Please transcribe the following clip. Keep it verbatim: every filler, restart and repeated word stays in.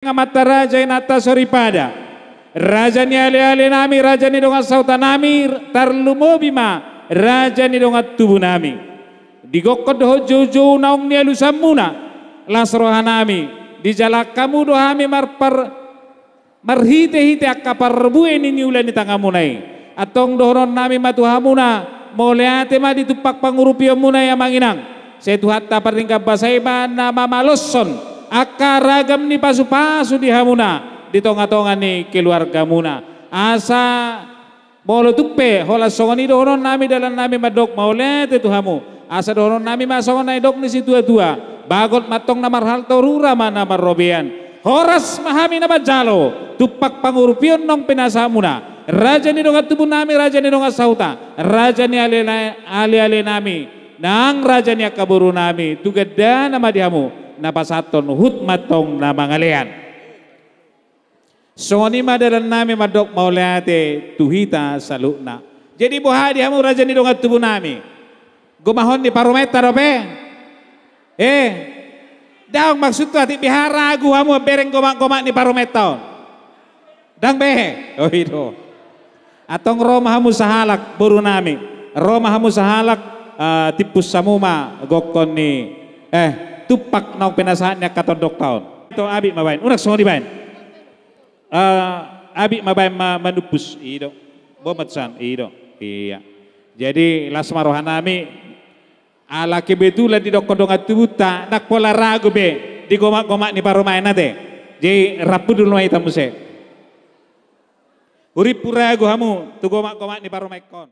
Amanta raja, inanta soripada, raja ni alealenami, raja ni dongan sahutanami, tarlumobi ma raja ni dongan tubunami. Digokkon dohot joujou naung nialusanmuna las rohanami, dijalang hamu do hami marpar-, marhitehite angka parbue ni niula ni tanganmuna i. Antong dohononnami ma tu hamuna, mauliate ma di tumpak pangurupionmuna i, Amang Inang. Sai Tuhanta pardenggan basa i ma na mamaloshon angka ragam ni pasupasu di hamuna di tongatonga ni keluargamuna. Asa molo tung pe holan songon i dohononnami, dalannami mandok mauliate tu hamu. Asa dohononnami ma songon na nidok ni situatua: Bagot ma antong na marhalto, rura ma na marrobean. Horas ma hami na manjalo tumpak pangurupion naung pinasahatmuna, raja ni dongan tubunami, raja ni dongan sahuta, raja ni ale-, alealenami, nang raja ni angka borunami. Tu gandana ma di hamu na pasahathon, huhut ma antong na mangalean. Songon i ma dalannami mandok mauliate tu hita saluhutna. Jadi boha di hamu, raja ni dongan tubunami? Gomahon ni parumaenta dope? Eh, ndang, maksudhu atik beha ragu hamu ambereng gomak-gomak ni parumaenta on? Ndang be? Oh, i do. Antong ro ma hamu sahalak, borunami. Ro ma hamu sahalak, eh, timpus hamu ma gokkon ni, eh, tumpak naung pinasahat ni angka tondongta on. To, abit ma baen. Unang songon i baen. Eh, abit ma baen ma-, manumpus. I do. Bomat san, i do. Iya. Jadi, las ma rohanami. Ala kebetulan didokkon dongan tubunta, ndang pola ragu be di gomak-gomak ni parumaen, ate. Jadi, rap hundul ma hita muse. Hurimpu ragu hamu tu gomak-gomak ni parumaenkon.